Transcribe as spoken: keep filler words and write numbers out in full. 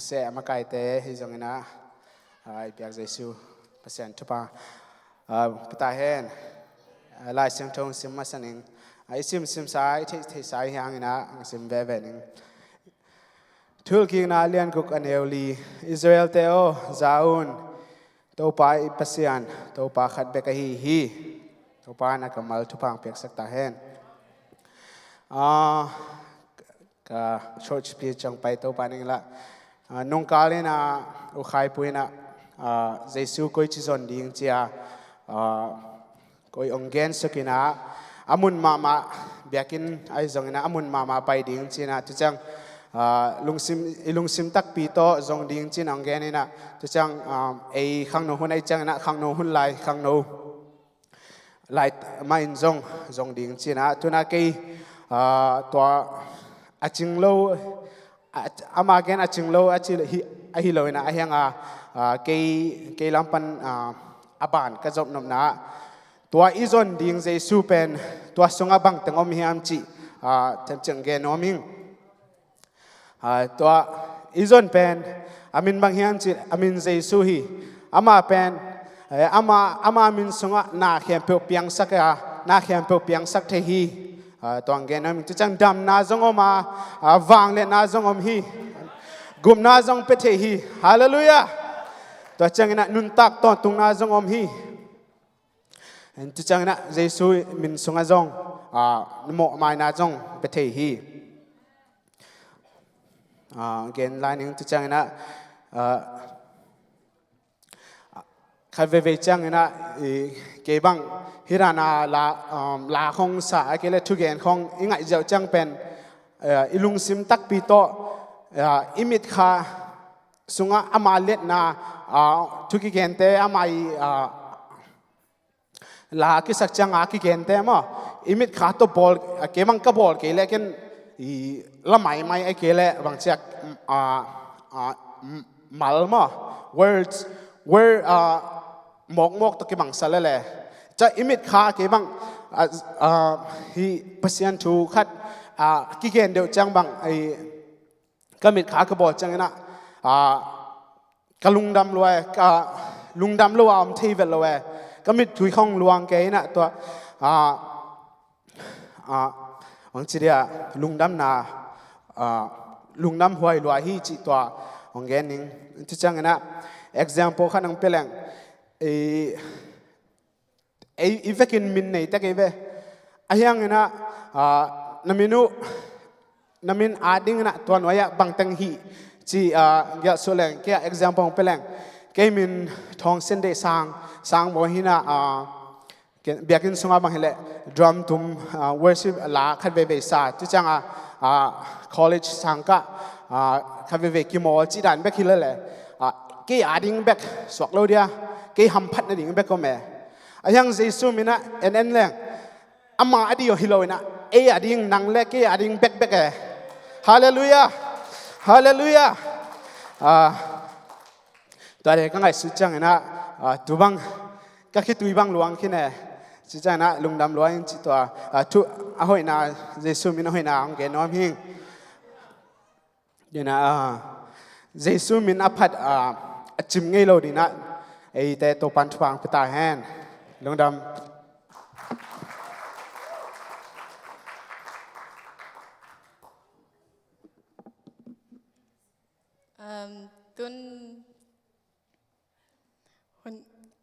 Ceh a makaite hi zongin ah, ah, i biak Jesu Pasian thupha, ah, pia ta hen. Ah, Lai Siangtho sim masa ning. Ah, i simsim sa, i theih, theih sa hi hangin ah, hong sim veve ning. Thulkikna a lian guk a neu li. Israel-te aw, za un. Topa i Pasian, Topa khat bek ahi hi. Topa in a kammal thupha hong piaksak ta hen. Ah, ka church pi ciang pai Topa ning la. Ah, nungkal in ah, U Khai Pu in ah, ah, Jesu koici zon ding ci a, ah, koi hong gen suk in ah, a mun mahmah, biakinn ahi zongin ah, a mun mahmah pai ding ci in ah, tu ciang, ah, lungsim, i lungsim takpi tawh zong ding ci in ah hong gen in ah, tu ciang, ah, ei khangno hun ahi ciangin ah, khangno hun lai, khangno lai mah in zong, zong ding ci in ah, tu in ah kei, ah, tua a cing lo, a, ama gen a cing lo a ci hi, ahi lo in ah, a hiang a, ah, kei, kei lam pan, ah, a ban ka zop nopna ah, tua i zon ding Jesu pen, tua sungah bangteng om hiam cih, ah, themcik gen nuam ing. Ah, tua i zon pen, a min bang hiam cih, a min Jesu hi. Ama pen, eh, ama, ama min sungah na khempeuh piangsak a, na khempeuh piangsak thei hi. Ah, tua hong gen nuam ing. Tu ciang damna zong om a, ah, vangliatna zong om hi. Gupna zong pia thei hi. Halleluiah. Tua ciangin ah nuntak tawntungna zong om hi. Tu ciangin ah Jesu min sungah zong, ah, mawhmaina zong pia thei hi. Ah, gen lai ning tu ciangin ah, ah, khat veivei ciangin ah, i, kei bang hi dan a la, um, la khong sa a kei le thugen khong i ngaih ziau ciang pen, ah, i lungsim takpi tawh, ah, i mitkha sungah ama liatna, ah, thu kigente ama i, ah, la kisak ciang a kigente maw, i mitkha tawh bawl, ah, kei bang ka bawl kei le ken i la maimai a kei le bang ciak, ah, ah, m-, mal maw, words, word, ah, mawkmawk tawh kibangsa lele. Ca i mitkha kei bang, ah, ah, hi Pasian thu khat, ah, kigen deuh ciang bang, i, ka mitkha ka bawl ciangin ah, ah, ka lungdam lua e, ka lungdam lo a om thei vet lo e. Ka mittui khong luang kei in ah tua, ah, ah, hong ci dia lungdamna, ah, lungdam huai lua hi cih tua hong gen ning. Tu ciangin ah example khat hong pia leng. I, ei, i vekin min nei tek ei ve. A hiangin ah, ah, na min uh, na min a dingin ah tua nuai ah bangteng hi ci, ah, giah suh leng, kei ah example hong pia leng. Kei min Thawng Sian Deih Sang, Sang Bawi hi in ah, ah, kei biakinn sungah bang hi leh drum tum, ah, worship la khat veivei sa. Tu ciang a, ah, college sang kah, ah, khat veivei kimawl cih dan bek hi lele. Ah, kei a ding bek suak lo dia, kei hamphat nading bek om e. A hiang Jesu min ah en en leng. Ama a ding hi lo in ah, ei a ding nang le kei a ding bekbek e. Halleluiah. Halleluiah. Ah, tua de ka ngaihsut ciangin ah, ah, tu bang ka khitui bang luang khin e. Ci ciangin ah lungdam lua in ci tua, ah, thu a hoihna Jesu min a hoihna hong gen nuam hing. Dina, ah, Jesu min a phat, ah, a cim ngei lo dina, eite Topan thupha hong pia ta hen. Lungdam. Um, tun hun,